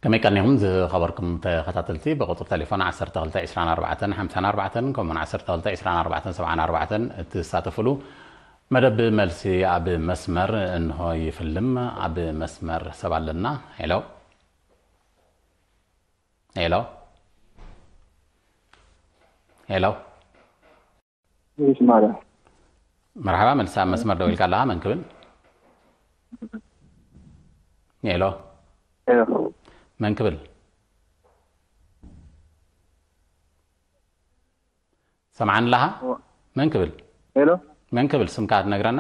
ከመይ ቀኒኹም ዝኸበርኩም ተኸታተልቲ? ብቁጽሪ ቴሌፎን ዓሰርተ ክልተ ዕስራን ኣርባዕተን ሓምሳን ኣርባዕተን ከምኡውን ዓሰርተ ክልተ ዕስራን ኣርባዕተን ሰብዓን ኣርባዕተን እትሳተፍሉ መደብ መልሲ ኣብ መስመር እንሆ ይፍልም። ኣብ መስመር ሰብ ኣለና። ሄሎ፣ ሄሎ፣ ሄሎ። ይስማረ መርሓባ፣ መልሲ ኣብ መስመር ደው ኢልካ ኣለኻ። መን ክብል? ሄሎ፣ ሄሎ መን ክብል? ሰምዓኒ ኣለኻ? መን ክብል? ሄሎ መን ክብል? ስምካ ትነግረና?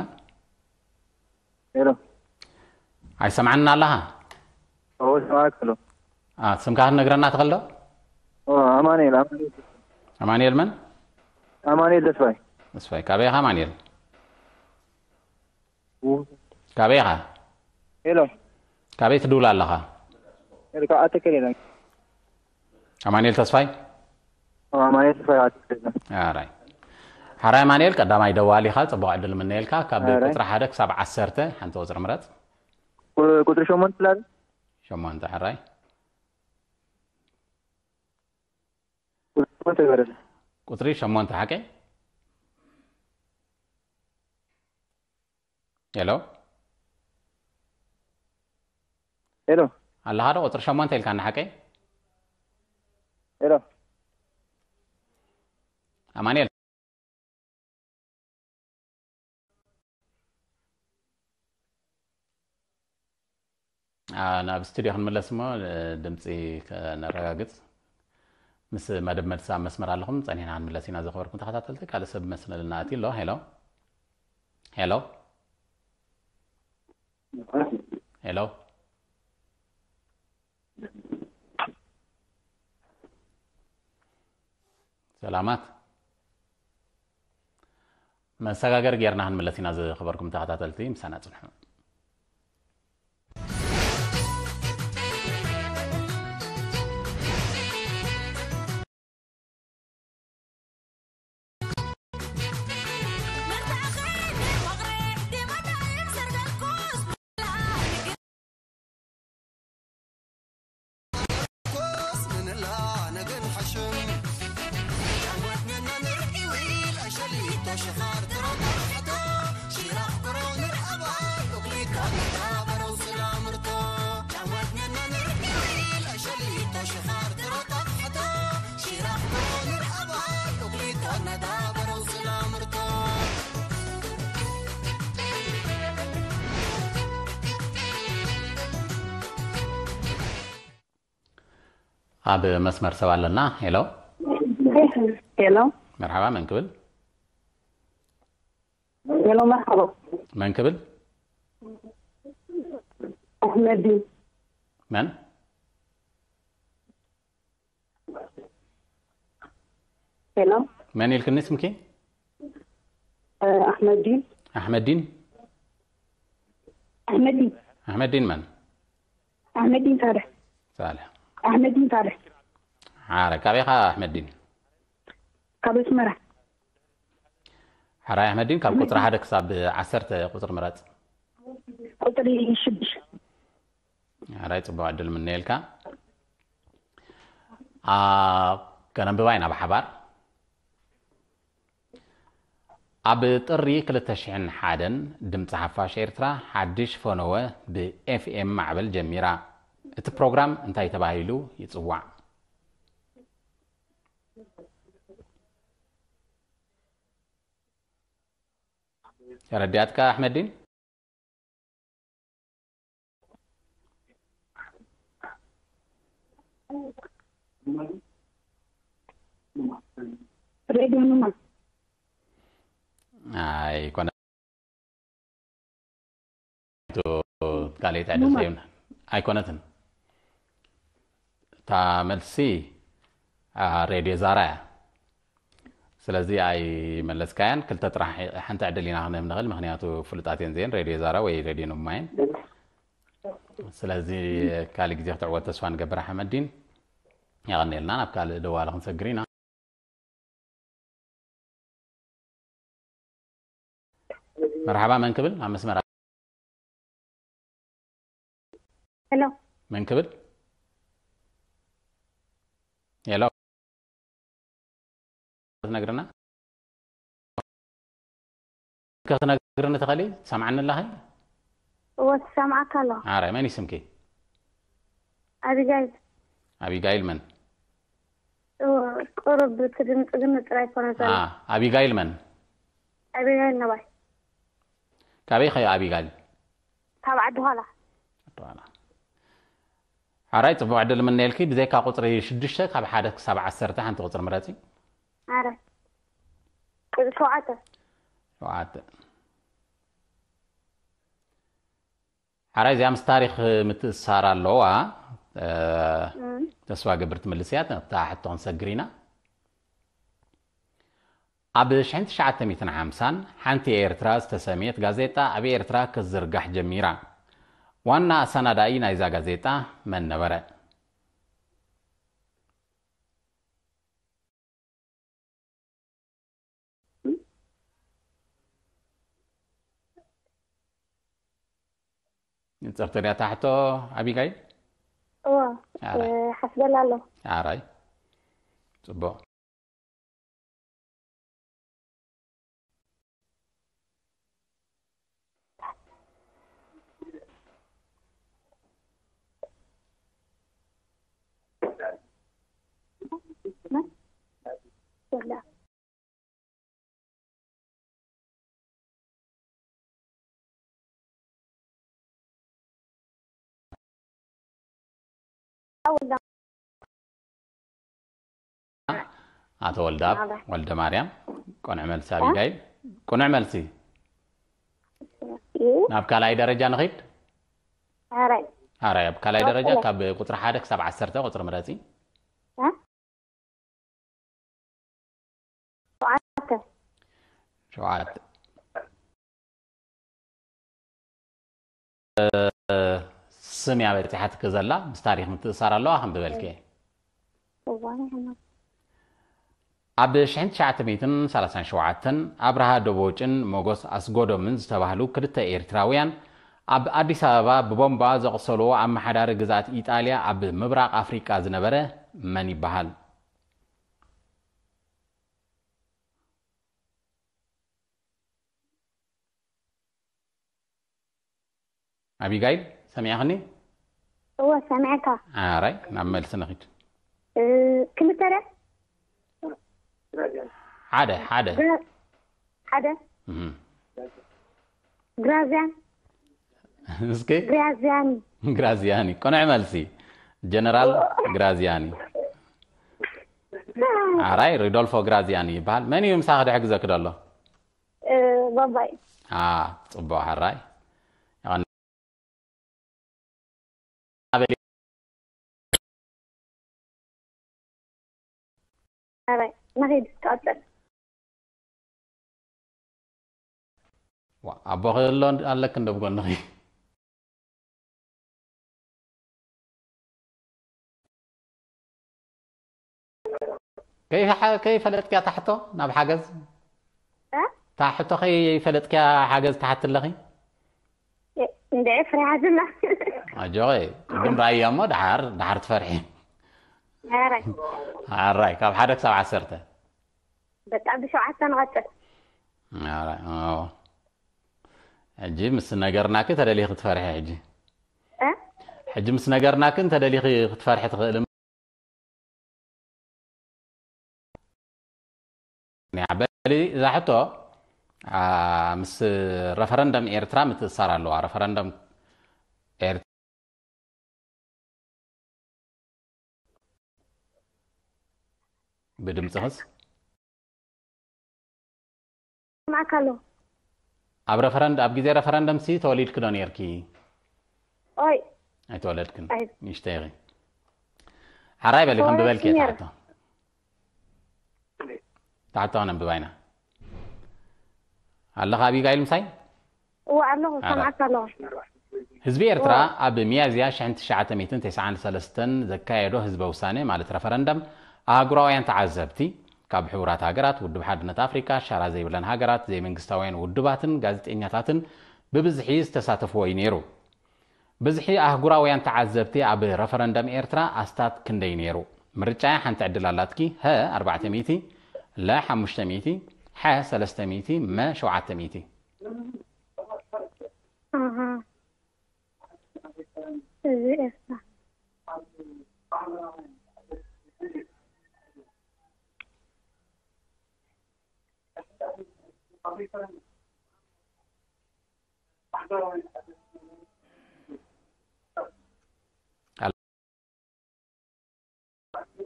ሄሎ ኣይሰምዓኒ ኣለኻ? ኦ ሰማዕክ ሄሎ አ፣ ስምካ ክትነግረና ትኽእል ዶ? ኦ ኣማኑኤል ኣማኑኤል ኣማኑኤል መን? ኣማኑኤል ተስፋይ ተስፋይ። ካበይ ኢኻ ኣማኑኤል? ካበይ ኢኻ? ሄሎ ካበይ ትድውል ኣለኻ? ሄሎ ካብ ኣተከል ኢለ ኣማኑኤል ተስፋይ። ኦ ኣማኑኤል ተስፋይ ኣተከል ኢለ ኣራይ፣ ሓራይ ኣማኑኤል፣ ቀዳማይ ደዋሊ ኢኻ፣ ጽቡቕ ዕድል ምነየልካ። ካብ ኣራይ። ቁጽሪ ሓደ ክሳብ ዓሰርተ ሓንቲ ቁጽሪ ምረጽ። ቁ- ቁጽሪ ሸሞንተ ትላል ሸሞንተ። ሓራይ ቁጽሪ ሸሞንተ ይበረል ቁጽሪ ሸሞንተ ሓቀይ? ሄሎ፣ ሄሎ ኣለኻ ዶ? ቁጽሪ ሸሞንተ ኢልካኒ ሓቀይ? ሄሎ ኣማኑኤል። አ፣ ናብ ስቱድዮ ክንምለስ እሞ፣ እ፣ ድምፂ ከነረጋግፅ። ምስ መደብ መልሲ ኣብ መስመር ኣለኹም፣ ጸኒሕና ክንምለስ ኢና። ዝኸበርኩም ተኸታተልቲ፣ ካልእ ሰብ መስመር እናኣትዩ ኣሎ። ሄሎ፣ ሄሎ፣ ሄሎ። ሰላማት። መሰጋገሪ ጌርና ክንምለስ ኢና። ዝኸበርኩም ተኸታተልቲ፣ ምሳና ጽንሑ። ኣብ መስመር ሰብ ኣለና። ሄሎ፣ ሄሎ፣ መርሓባ፣ መን ክብል? ሄሎ፣ መርሓባ። መን ክብል? ኣሕመዲን። መን? ሄሎ፣ መን ኢልክኒ ስምኪ? እ፣ ኣሕመዲን። ኣሕመዲን? ኣሕመዲን። ኣሕመዲን መን? ኣሕመዲን ሳልሕ። ሳልሕ። ኣሕመዲን ሳልሕ። ሓረ፣ ካበይ ኢኻ ኣሕመዲን? ካብ ኣስመራ። ሓራይ ኣሕመዲን፣ ካብ ቁጽሪ ሓደ ክሳብ ዓሰርተ ቁጽሪ ምረጽ። ቁጽሪ ሽዱሽተ። ሓራይ፣ ጽቡቕ ዕድል ምነየልካ። አ፣ ከነንብባ ኢና ብሓባር። ኣብ ጥሪ ክልተ ሽሕን ሓደን ድምፂ ሓፋሽ ኤርትራ ሓድሽ ፈነወ ብኤፍኤም ማዕበል ጀሚራ። እቲ ፕሮግራም እንታይ ተባሂሉ ይፅዋዕ? ተረዲኣትካ ኣሕመዲን? ሬድዮ ኑማ። ኣይኮነ ካልእ ዕድል ዘይብና ኣይኮነትን። እታ መልሲ ሬድዮ ዛራ እያ። ስለዚ ኣይመለስካያን። ክልተ ጥራሕ ሓንቲ ዕድል ኢና ክንህብ ንኽእል፣ ምኽንያቱ ፍሉጣት እየን እዚአን፣ ሬድዮ ዛራ ወይ ሬድዮ ኑማ እየን። ስለዚ ካልእ ግዜ ክትዕወት ተስፋ ንገብር። ኣሕመዲን፣ የቐንየልና። ናብ ካልእ ደዋሊ ክንሰግር ኢና። መርሓባ፣ መን ክብል? ኣብ መስመር። ሄሎ፣ መን ክብል? ሄሎ፣ ትነግርና? ክትነግርኒ ትኽእሊ? ትሰምዓኒ ኣለኺ? እወ፣ ትሰምዓካ ኣለኹ። ሓራይ፣ መን እዩ ስምኪ? ኣቢጋይል። ኣቢጋይል መን? እወ፣ ቁሩብ እቲ ድምፂ ግን ንፅር ኣይኮነ ዘሎ። ኣ፣ ኣቢጋይል መን? ኣቢጋይል ነባይ። ካበይ ኸ ኣቢጋይል? ካብ ዓዲ ኋላ። ዓዲ ኋላ። ሓራይ፣ ፅቡቕ ዕድል ምነየልኪ። ብዘይካ ቁፅሪ ሽዱሽተ ካብ ሓደ ክሳብ ዓሰርተ ሓንቲ ቁፅሪ ምረፂ። ኣረ፣ ቁፅሪ ሸውዓተ። ሸውዓተ። ሓራይ፣ እዚኣ ምስ ታሪኽ ምትእስሳር ኣለዋ። እ፣ እም። ተስፋ ገብር ትምልስ እያ። ነታ ሕቶ ክንሰግር ኢና። ኣብ ሽሕን ትሽዓተ ሚእትን ሓምሳን ሓንቲ ኤርትራ ዝተሰምየት ጋዜጣ ኣብ ኤርትራ ክትዝርጋሕ ጀሚራ። ዋና ኣሰናዳኢ ናይዛ ጋዜጣ መን ነበረ? ንጽርቲ ድያ እታ ሕቶ ኣቢጋይል? እዎ ኣራይ። ሓስበላ ኣሎ። ኣራይ። ጽቡቕ። ኣቶ ወልዳብ ወልደ ማርያም። ቆንዕ መልሲ ኣቢጋይል። ቆንዕ መልሲ። ናብ ካልኣይ ደረጃ ንኺድ። ኣራይ ኣራይ፣ ኣብ ካልኣይ ደረጃ ቀጥሎ። ካብ ቁፅሪ ሓደ ክሳብ ዓሰርተ ቁፅሪ ምረፂ። ሸውዓተ ሸውዓተ። ስም እያ በፂሓትኪ ዘላ፣ ምስ ታሪኽ ምትእሳር ኣለዋ። ከም ዝበልኪ እዋን ይሕና ኣብ ሽሕን ትሽዓተ ሚእትን ሰላሳን ሸውዓተን ኣብርሃ ደቦጭን ሞጎስ ኣስጎዶምን ዝተባህሉ ክልተ ኤርትራውያን ኣብ ኣዲስ ኣበባ ብቦምባ ዘቑሰልዎ ኣመሓዳሪ ግዝኣት ኢጣልያ ኣብ ምብራቕ ኣፍሪቃ ዝነበረ መን ይበሃል? ኣቢጋይል፣ ሰሚዕኽኒ? እወ ሰሚዐካ። ኣራይ፣ ናብ መልሲ ንኺድ። እ፣ ክልተ ደ ሓደ ሓደ። ግራ- ሓደ እህ። ግራዚያን እስኪ ግራዚያን ግራዚያኒ፣ ቅኑዕ መልሲ። ጀነራል ግራዚያኒ። ኣራይ፣ ሪዶልፎ ግራዚያኒ ይበሃል። መን እዩ ምሳኺ ድሕግዘኪ ደሎ? እ፣ ባባይ አ፣ ጽቡቕ፣ ሕራይ። ኣራይ ንኺድ ቀጽል። ዋ፣ ኣቦኺ ኣሎ ኣለክ እንዶ ብጎንኺ። ከይፈለጥክያ ታሕቶ ናብ ሓገዝ እ? ታሕቶ ከይፈለጥክያ ሓገዝ ታሕቲ ኣለኺ። እንደ ኤፍሬ ሓዝና ኣጆኺ፣ ቅድም ራእያ እሞ ድሓር ድሓር ትፈርሒ። ኣራይ ኣራይ፣ ካብ ሓደ ክሳብ ዓሰርተ። በቃ ብሸውዓተ ንቐጽል። ኣራይ፣ ኣዎ። ሕጂ ምስ ነገርናኪ ተደሊኺ ክትፈርሒ ሕጂ። እ? ሕጂ ምስ ነገርናኪ እንተደሊኺ ክትፈርሒ ትኽእሊ። በሊ እዛ ሕቶ፣ ኣ፣ ምስ ረፈረንደም ኤርትራ ምትእሳር ኣለዋ። ረፈረንደም ኤርትራ ብድምፅኽስ ማእካሎ ኣብ ረፈረንድ-፣ ኣብ ግዜ ረፈረንደም ሲ ተወሊድኪ ዶ ነይርኪ? ኦይ ኣይተወለድክን። ኣይ ንእሽተይ ኢኺ። ሓራይ በሊ ከም ብበልኪ ነይረ። ታሕቶ። ታሕቶ ነንብባይና። ኣለኻ ኣቢጋይል ምሳይ? እወ ኣለኹ ኣረ። ሰምዓካ ኣለኹ። ህዝቢ ኤርትራ ኣብ ሚያዝያ ሽሕን ትሽዓተ ሚእትን ተስዓን ሰለስተን ዘካየዶ ህዝበ ውሳኔ ማለት ረፈረንደም ኣህጉራውያን ተዓዘብቲ ካብ ሕቡራት ሃገራት፣ ውድብ ሓድነት ኣፍሪካ፣ ሻራ ዘይብለን ሃገራት፣ ዘይመንግስታውያን ውድባትን ጋዜጠኛታትን ብብዝሒ ዝተሳተፍዎ እዩ ነይሩ። ብዝሒ ኣህጉራውያን ተዓዘብቲ ኣብ ረፈረንደም ኤርትራ ኣስታት ክንደይ ነይሩ? ምርጫ ሓንቲ ዕድል ኣላትኪ። ሀ ኣርባዕተ ሚእቲ፣ ለ ሓሙሽተ ሚእቲ፣ ሓ ሰለስተ ሚእቲ፣ መ ሸውዓተ ሚእቲ። ኣሃ። እዚ ኤርትራ።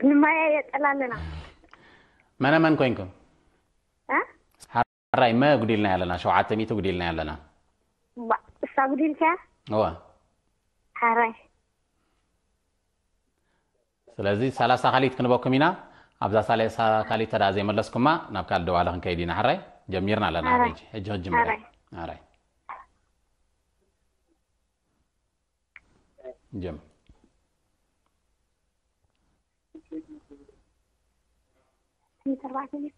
ንማያ የጠላለና። መነ መን ኮይንኩም? እ? ሓራይ መ ጉዲልና ያለና፣ ሸውዓተ ሚእቲ ጉዲልና ያለና። ባ እሳ ጉዲልካ? እወ። ሓራይ። ስለዚ ሰላሳ ካሊት ክንበኩም ኢና። ኣብዛ ሰላሳ ካሊት ተዳ ዘይመለስኩማ ናብ ካልእ ደዋለ ክንከይድ ኢና። ሓራይ ጀሚርና ኣለና። ሓራይ። ሕጂ ሕጂ ሕጂ ጀምር። ሓራይ። ሓራይ ጀም ሚእቲ ኣርባዕተ ሚእቲ።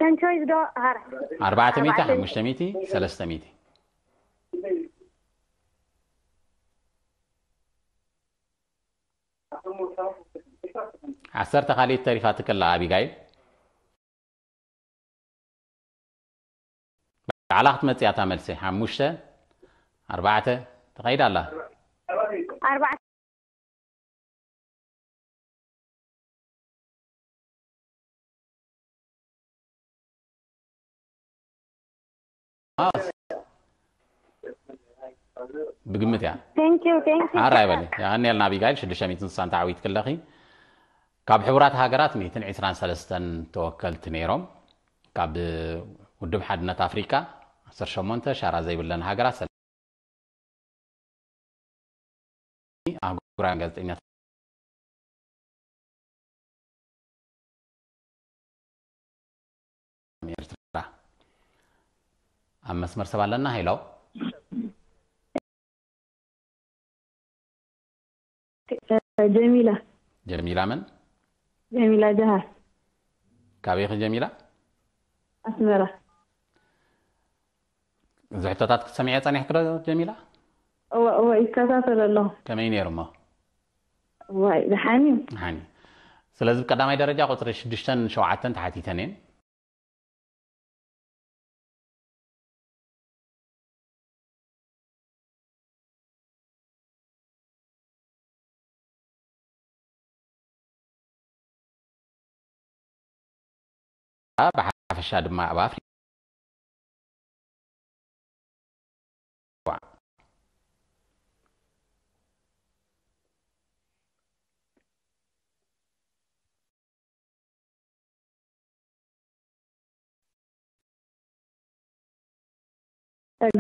ተንቾይዝ ዶ ሓራይ? ኣርባዕተ ሚእቲ፣ ኣርባዕተ ሓሙሽተ ሚእቲ፣ ሰለስተ ሚእቲ። ዓሰርተ ካሊት ተሪፋትክ ኣላ ኣቢጋይል። ባዕላ ክትመጽእ እያ እታ መልሲ። ሓሙሽተ፣ ኣርባዕተ፣ ትኸይድ ኣላ። ኣርባዕተ። ብግምት እያ። Thank you, thank you. ሓራይ በሊ። የቐንየልና ኣቢጋይል፣ ሽዱሽተ ሚእትን ስሳን ተዓዊትኪ ኣለኺ። ካብ ሕቡራት ሃገራት ሚእትን ዕስራን ሰለስተን ተወከልቲ ነይሮም። ካብ ውድብ ሓድነት ኣፍሪቃ ዓሰርተ ሸሞንተ፣ ሻራ ዘይብለን ሃገራት ሰለስተ፣ ኣህጉራውያን ጋዜጠኛታት ኤርትራ። ኣብ መስመር ሰብ ኣለና። ሄሎ። ጀሚላ። ጀሚላ መን? ጀሚላ ጀሃር። ካበይ ኢኺ ጀሚላ? ኣስመራ። እዚ ሕቶታት ክትሰምዕዮ ጸኒሕኪ ዶ ጀሚላ? እወ እወ ይከታተል ኣለኹ። ከመይ ነይሩ እሞ? ዋይ ደሓን እዩ። ደሓን እዩ። ስለዚ ብቀዳማይ ደረጃ ቁጽሪ ሽዱሽተን ሸውዓተን ተሓቲተን እየን። ብሓፈሻ ድማ ኣብ ኣፍሪቃ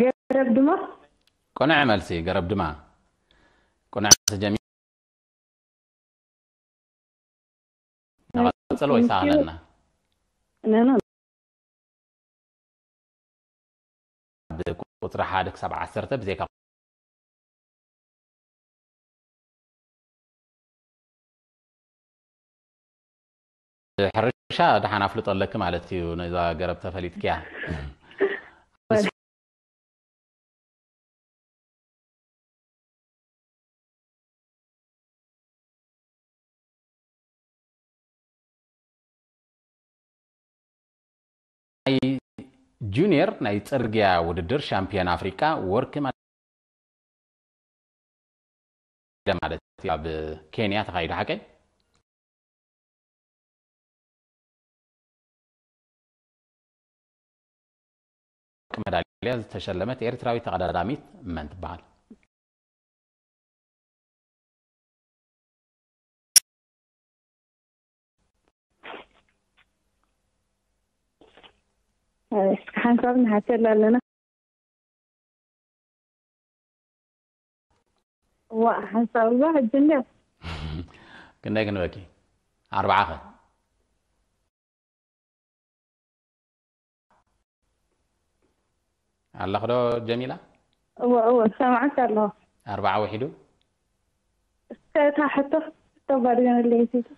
ገረብ ድማ ቅኑዕ መልሲ። ገረብ ድማ ቅኑዕ መልሲ ጀሚላ። ንቐጽል ወይ ሰኣለና? ነና ብቁጽሪ ሓደ ክሳብ ዓሰርተ ብዘይካ ሕርሻ ደሓን ኣፍልጦ ኣለኪ ማለት እዩ። ነዛ ገረብ ተፈሊጥክያ። ናይ ጁኒየር ናይ ጽርግያ ውድድር ሻምፒዮን ኣፍሪቃ ወርቂ ማለት እዩ ኣብ ኬንያ ተኻይዱ ሓቀይ። ወርቂ መዳልያ ዝተሸለመት ኤርትራዊት ተቐዳዳሚት መን ትበሃል? እስኪ ሓንሳብ ንሓተላ ኣለና። ዋ ሓንሳብ እዛ ሕጂ እንደ ክንደይ ክንበኪ? ኣርባዓ ኸ? ኣለኽ ዶ ጀሚላ? እወ እወ ሰማዕካ ኣለኹ። ኣርባዓ ውሒዱ? እስከ እታ ሕቶ ተባድገነለይ ሴት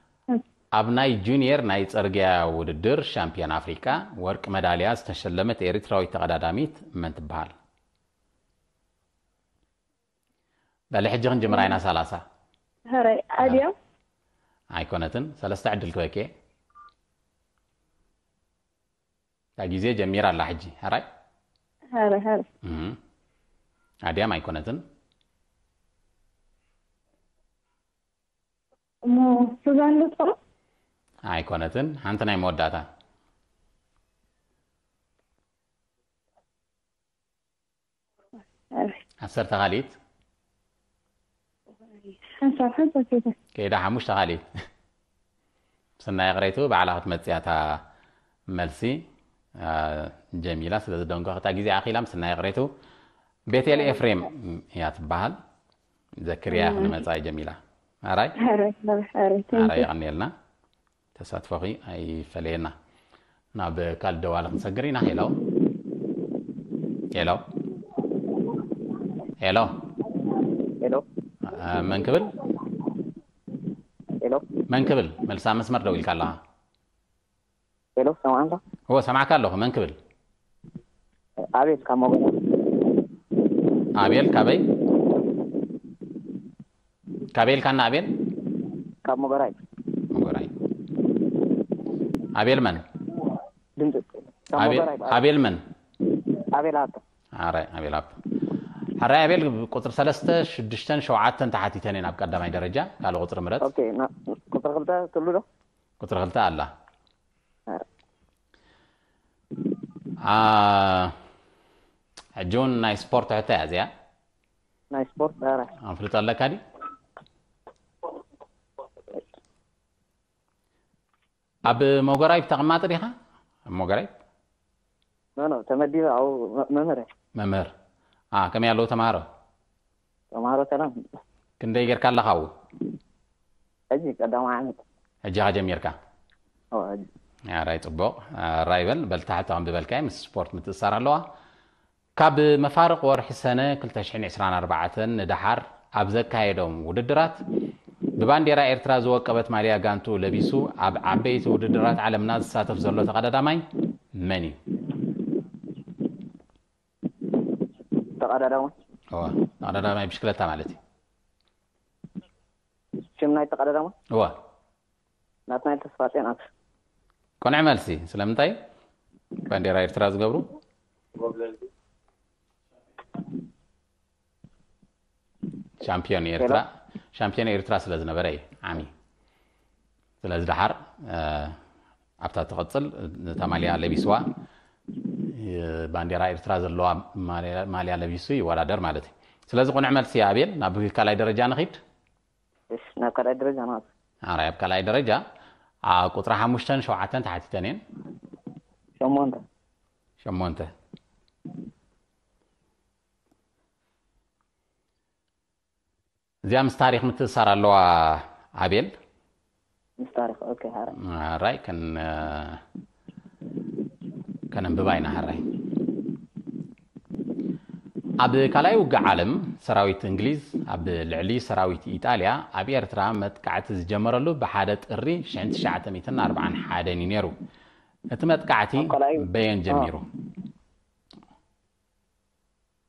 ኣብ ናይ ጁኒየር ናይ ጽርግያ ውድድር ሻምፒዮን ኣፍሪቃ ወርቂ መዳልያ ዝተሸለመት ኤሪትራዊት ተቐዳዳሚት መን ትበሃል? በሊ ሕጂ ክንጅምራ ኢና። ሰላሳ ሀረይ ኣድዮም ኣይኮነትን። ሰለስተ ዕድል ክበኬ። እታ ግዜ ጀሚራ ኣላ ሕጂ። ሕራይ? ሕራይ፣ ሕራይ። እም። ኣድያም ኣይኮነትን። እሞ ሱዛን ዶ ትኾን? ኣይኮነትን። ሓንቲ ናይ መወዳእታ። ሕራይ። ዓሰርተ ካልኢት። ሓንሳብ፣ ሓንሳብ ኬተ። ከይዳ ሓሙሽተ ካልኢት። ምስናይ ይቕሬቱ ባዕላ ክትመጽእ እያ እታ መልሲ። አ፣ ጀሚላ ስለ ዝደንጎኸ እታ ግዜ ኣኺላ ምስናይ ይቕሬቱ። ቤቴል ኤፍሬም እያ ትበሃል። ዘክርያ ክንመጻ እዩ ጀሚላ። ኣራይ? ሕራይ፣ ሕራይ፣ ሕራይ። Thank ኣራይ you። የቐንየልና። ተሳትፎኺ ኣይፈለየና። ናብ ካልእ ደዋሊ ክንሰግር ኢና። ሄሎ። ሄሎ። ሄሎ። ሄሎ አ፣ መን ክብል? ሄሎ መን ክብል? መልሳ መስመር ደው ኢልካ ኣለኻ። ሄሎ ሰማዕንካ እዎ ሰማዕካ ኣለኹ። መን ክብል? ኣቤል ካብ መጎና ኣቤል ካበይ? ካበይ ኢልካና ኣቤል? ካብ መጎራይ መጎራይ። ኣቤል መን? ድምፂ ካብ ኣቤል መጎራይ ኣቤል መን? ኣቤል ሃብተ ኣረ ኣቤል ሃብተ። ሕራይ ኣቤል ቁፅሪ ሰለስተ ሽዱሽተን ሸውዓተን ተሓቲተን እየን ኣብ ቀዳማይ ደረጃ። ካልእ ቁፅሪ ምረፅ። ኦኬ ና- ቁፅሪ ክልተ ትብሉ ዶ ቁፅሪ ክልተ ኣላ። ኣረ። አ፣ ሕጂ እውን ናይ ስፖርት ሕቶ እያ እዚኣ። ናይ ስፖርት ኣረ ኣንፍልጦ ኣለካ ድዩ? ኣብ ሞጎራይብ ተቐማጢ ዲኻ? ኣብ ሞጎራይብ ኖ ኖ ተመዲበ ኣብኡ መ- መምህር እየ። መምህር። አ፣ ከመይ ኣለዉ ተምሃሮ? ተምሃሮ ሰላም ክንደይ ጌርካ ኣለኻ ኣብኡ? ሕጂ ቀዳማይ ዓመት ሕጂ ኢኻ ጀሚርካ? ኦ፣ ሕጂ ኣራይ ጽቡቕ። ኣራይ በል በልታ ሕቶ ከንብበልካ እየ፣ ምስ ስፖርት ምትእሳር ኣለዋ። ካብ መፋርቕ ወርሒ ሰነ ክልተ ሽሕን ዕስራን ኣርባዕተን ንደሓር ኣብ ዘካየዶም ውድድራት ብባንዴራ ኤርትራ ዝወቀበት ማልያ ጋንቱ ለቢሱ ኣብ ዓበይቲ ውድድራት ዓለምና ዝሳተፍ ዘሎ ተቐዳዳማይ መን እዩ? ተቐዳዳማይ እወ፣ ተቐዳዳማይ ብሽክለታ ማለት እዩ። ሽም ናይ ተቐዳዳማይ እወ፣ ናትናኤል ተስፋጽዮን ኣብ ቅኑዕ መልሲ። ስለምንታይ ባንዴራ ኤርትራ ዝገብሩ? ሻምፒዮን ኤርትራ፣ ሻምፒዮን ኤርትራ ስለ ዝነበረ እዩ ዓሚ። ስለዚ ደሓር፣ እ፣ ኣብታ ትቕጽል፣ ነታ ማልያ ለቢስዋ፣ እ፣ ባንዴራ ኤርትራ ዘለዋ ማልያ፣ ማልያ ለቢሱ ይወዳደር ማለት እዩ። ስለዚ ቅኑዕ መልሲ ኣቤል፣ ናብ ካልኣይ ደረጃ ንኺድ። እሺ፣ ናብ ካልኣይ ደረጃ ማለት ኣራይ ኣብ ካልኣይ ደረጃ፣ አ፣ ቁጽሪ ሓሙሽተን ሸውዓተን ተሓቲተን እየን። ሸሞንተ ሸሞንተ። እዚኣ ምስ ታሪኽ ምትእሳር ኣለዋ ኣቤል። ምስ ታሪኽ ኦኬ። ሓረ ራይ ከን ከነንብባ ኢና። ሓራይ ኣብ ካልኣይ ውግእ ዓለም ሰራዊት እንግሊዝ ኣብ ልዕሊ ሰራዊት ኢጣልያ ኣብ ኤርትራ መጥቃዕቲ ዝጀመረሉ ብሓደ ጥሪ ሽሕን ትሽዓተ ሚእትን ኣርባዓን ሓደን እዩ ነይሩ። እቲ መጥቃዕቲ ኣብ ካልኣይ በየን ጀሚሩ?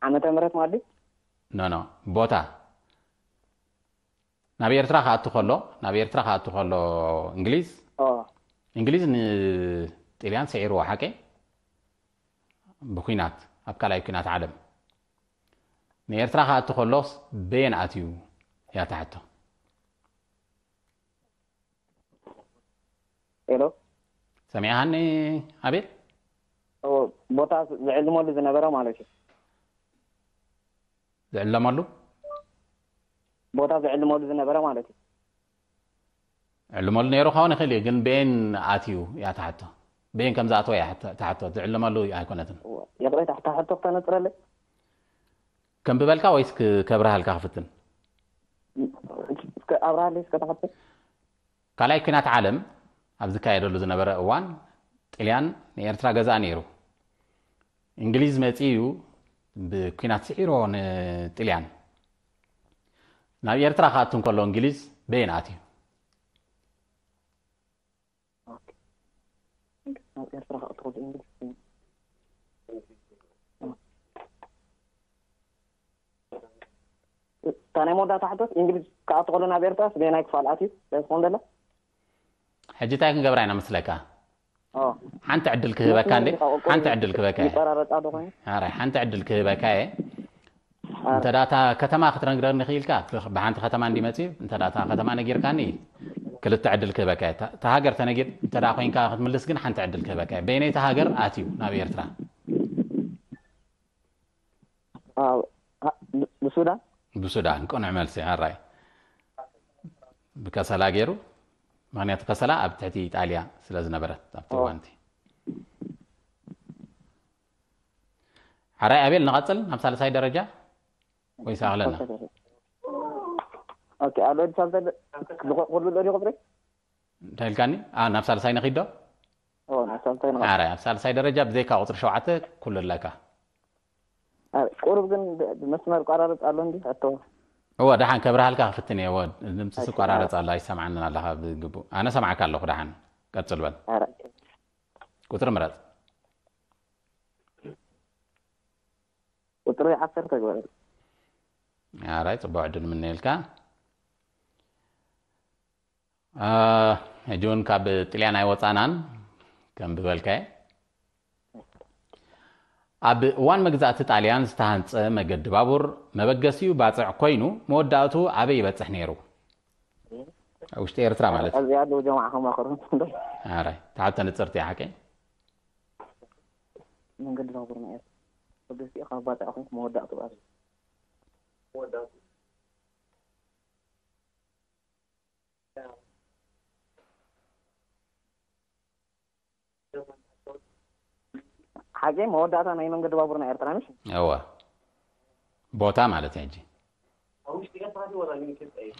ዓመተ ምህረት ማለት ኖ ኖ፣ ቦታ ናብ ኤርትራ ክኣቱ ከሎ፣ ናብ ኤርትራ ክኣቱ ከሎ እንግሊዝ ኦ እንግሊዝ ንጥልያን ስዒርዎ ሓቂ ብኩናት ኣብ ካልኣይ ኩናት ዓለም ንኤርትራ ክኣቱ ከሎስ በየን ኣትዩ እያ ትሓቶ። ሄሎ ሰሚዕሃኒ ኣቤል? ኦ፣ ቦታ ዝዕልመሉ ዝነበረ ማለት እዩ። ዝዕለመሉ ቦታ ዝዕልመሉ ዝነበረ ማለት እዩ። ዕልመሉ ነይሩ ክኸውን ይኽእል እዩ፣ ግን በየን ኣትዩ እያ ትሓቶ። በየን ከም ዝኣተወ እያ ትሓቶ። ዝዕለመሉ ኣይኮነትን። ይቕሬታ፣ ሕታ ሕቶ ክተነፅረለይ ከም ብበልካ ወይስ ክ- ከብርሃልካ ክፍትን? እስከ ኣብርሃለይ እስከ ተሓቶ። ካልኣይ ኩናት ዓለም ኣብ ዝካየደሉ ዝነበረ እዋን ጥልያን ንኤርትራ ገዛእ ነይሩ። እንግሊዝ መጺኡ ብኩናት ስዒርዎ ንጥልያን። ናብ ኤርትራ ክኣቱ እንከሎ እንግሊዝ በየን ኣትዩ? ኦኬ። ናብ ኤርትራ ክኣቱ ከሎ እንግሊዝ እታ ናይ መወዳእታ ሕቶት እንግሊዝ ክኣቱ ከሎ ናብ ኤርትራ በየናይ ክፋል ኣትዩ? እንታይ ትኸውን ዘላ? ሕጂ እንታይ ክንገብራ ኢና መስለካ? ሓንቲ ዕድል ክህበካ እንዴ? ሓንቲ ዕድል ክህበካ እየ። ሓንቲ ዕድል ክህበካ እየ። እንተ ዳታ ከተማ ክትነግረኒ ክኢልካ፣ ብሓንቲ ከተማ እንዲ መፅዩ፣ እንተ ዳታ ከተማ ነጊርካኒ፣ ክልተ ዕድል ክህበካ እየ። እታ ሃገር ተነጊር እንተ ኮይንካ ክትምልስ ግን ሓንቲ ዕድል ክህበካ እየ። በይነይቲ ሃገር ኣትዩ ናብ ኤርትራ? ብሱዳን? ብሱዳን። ቅኑዕ መልሲ። ኣራይ፣ ብከሰላ ገይሩ። ምክንያቱ ከሰላ ኣብ ትሕቲ ኢጣልያ ስለ ዝነበረት ኣብቲ እዋንቲ። ሓራይ ኣቤል፣ ንቐጽል ናብ ሳልሳይ ደረጃ ወይስ ኣኽለና? ኦኬ፣ ኣሎ ዲሳልተ ኩሉ ዶ ቁጥሪ? እንታይ ኢልካኒ? ኣ፣ ናብ ሳልሳይ ንኺድ ዶ? ኦ፣ ናብ ሳልሳይ ንኺድ። ኣረ፣ ኣብ ሳልሳይ ደረጃ ብዘይካ ቁጽሪ ሸውዓተ ኩሉ ኣለካ። ቁሩብ ግን ብመስመር ቋራርጽ ኣሎ እንዲ ኣቶ። እወ፣ ደሓን ከብርሃልካ ክፍትን እየ። እወ፣ ድምፅስ ቋራርጽ ኣሎ፣ ኣይሰምዓንን ኣለኻ ብግቡእ። ኣነ ሰምዓካ ኣለኹ። ደሓን ቀጽል በል። ኣረ። ቁጽሪ ምረጽ። ቁጽሪ ዓሰርተ ግበረል። ኣራይ፣ ጽቡቕ ዕድል ምነየልካ። ሕጂ እውን ካብ ጥልያን ኣይወፃናን። ከም ዝበልካየ፣ ኣብ እዋን መግዛእቲ ጣልያን ዝተሃንፀ መገዲ ባቡር መበገሲኡ ባፅዕ ኮይኑ፣ መወዳእቱ ኣበይ ይበፅሕ ነይሩ? ኣብ ውሽጢ ኤርትራ ማለት እዩ። ኣብዚ ኣለዉ ጀማዓ ከማኽሩ። ኣራይ፣ ተሓተ ንፅርቲ ሓቂ። መንገዲ ባቡር ናይ ኤርትራ መበገሲኡ ካብ ባፅዕ ኮይኑ መወዳእቱ ኣበይ? ሓቂ መወዳእታ ናይ መንገዲ ባቡር ናይ ኤርትራ ምሽ? እወ። ቦታ ማለት እዩ ሕጂ።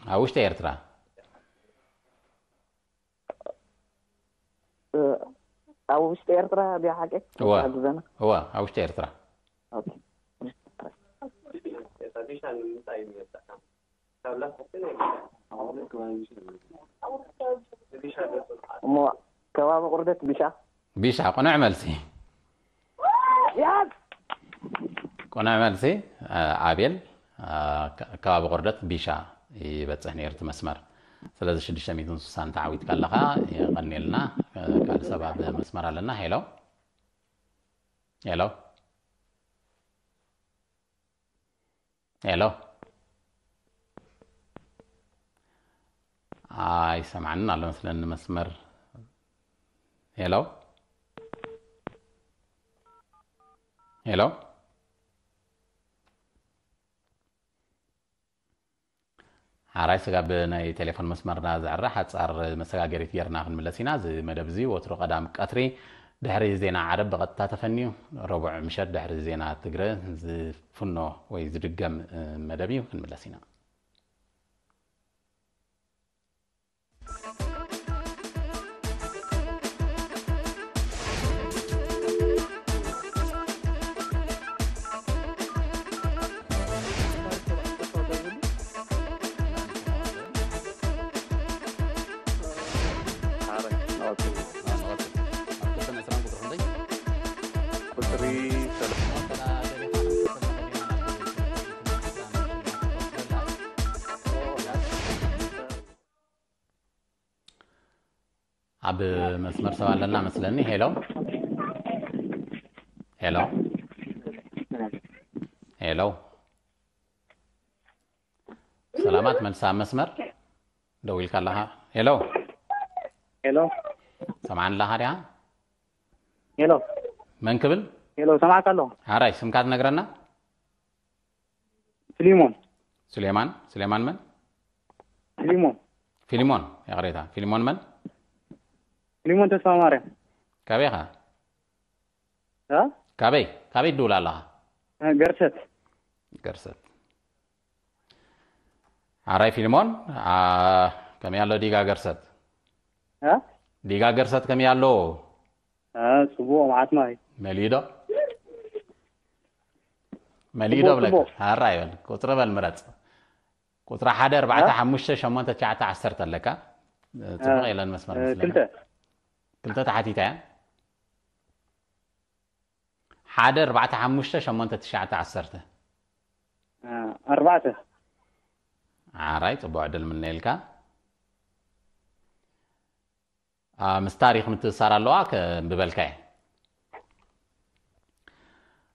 ኣብ ውሽጢ ኤርትራ። ኣብ ውሽጢ ኤርትራ ድያ ሓቂ? እወ። እወ፣ ኣብ ውሽጢ ኤርትራ። እሞ ከባቢ ቁርደት ቢሻ። ቢሻ ቅኑዕ መልሲ። ቅኑዕ መልሲ። ኣቤል፣ ከባቢ ቁርደት ቢሻ ይበፅሕ ነይሩ እቲ መስመር። ስለዚ ሽዱሽተ ሚእትን ስሳን ተዓዊትካ ኣለኻ። የቐንየልና። ካልእ ሰብ ኣብ መስመር ኣለና። ሄሎ፣ ሄሎ፣ ሄሎ። ኣይሰምዓንን ኣሎ መስለኒ መስመር። ሄሎ፣ ሄሎ። ሓራይ ስጋብ ናይ ቴሌፎን መስመርና ዘዕረ ሓጻር መሰጋገሪት ጌርና ክንምለስ ኢና። እዚ መደብ እዚ ወትሩ ቀዳም ቀትሪ ድሕሪ ዜና ዓረብ ብቐጥታ ተፈንዩ፣ ረቡዕ ምሸት ድሕሪ ዜና ትግረ ዝፍኖ ወይ ዝድገም መደብ እዩ። ክንምለስ ኢና። ኣብ መስመር ሰብ ኣለና መስለኒ። ሄሎ፣ ሄሎ፣ ሄሎ። ሰላማት፣ መልሳ ኣብ መስመር ደው ኢልካ ኣለኻ። ሄሎ፣ ሄሎ። ሰምዓኒ ኣለኻ ዲኻ? ሄሎ። መን ክብል? ሄሎ፣ ሰማዕካ ኣለኹ። ሓራይ፣ ስምካ ትነግረና? ፊሊሞን። ሱሌማን? ሱሌማን መን? ፊሊሞን። ፊሊሞን፣ ይቕሬታ። ፊሊሞን መን? ፊሊሞን ተስፋ ማርያም። ካበይ ኢኻ? እ? ካበይ? ካበይ ትድውል ኣለኻ? እ፣ ገርሰት። ገርሰት። ሓራይ ፊሊሞን፣ ኣ፣ ከመይ ኣሎ ዲጋ ገርሰት? እ? ዲጋ ገርሰት ከመይ ኣሎ? እ፣ ጽቡቕ፣ መዓት ማይ። መሊኡ ዶ? መሊኡ ዶ ጽቡቕ፣ ብለካ? ጽቡቕ። ሓራይ በል፣ ቁጽሪ በል ምረጽ። ቁጽሪ ሓደ፣ ኣርባዕተ፣ እ? ሓሙሽተ፣ ሸሞንተ፣ ትሽዓተ፣ ዓሰርተ ኣለካ። እ፣ ጽቡቕ እ፣ የለን መስመር እ፣ ምስለና። ክልተ። ክልተ ተሓቲታ እያ። ሓደ፣ ኣርባዕተ፣ ሓሙሽተ፣ ሸሞንተ፣ ትሽዓተ፣ ዓሰርተ። እ፣ ኣርባዕተ። ሓራይ፣ ጽቡቕ ዕድል ምነየልካ። ምስ ታሪኽ ምትእሳር ኣለዋ። ከንብበልካ እየ።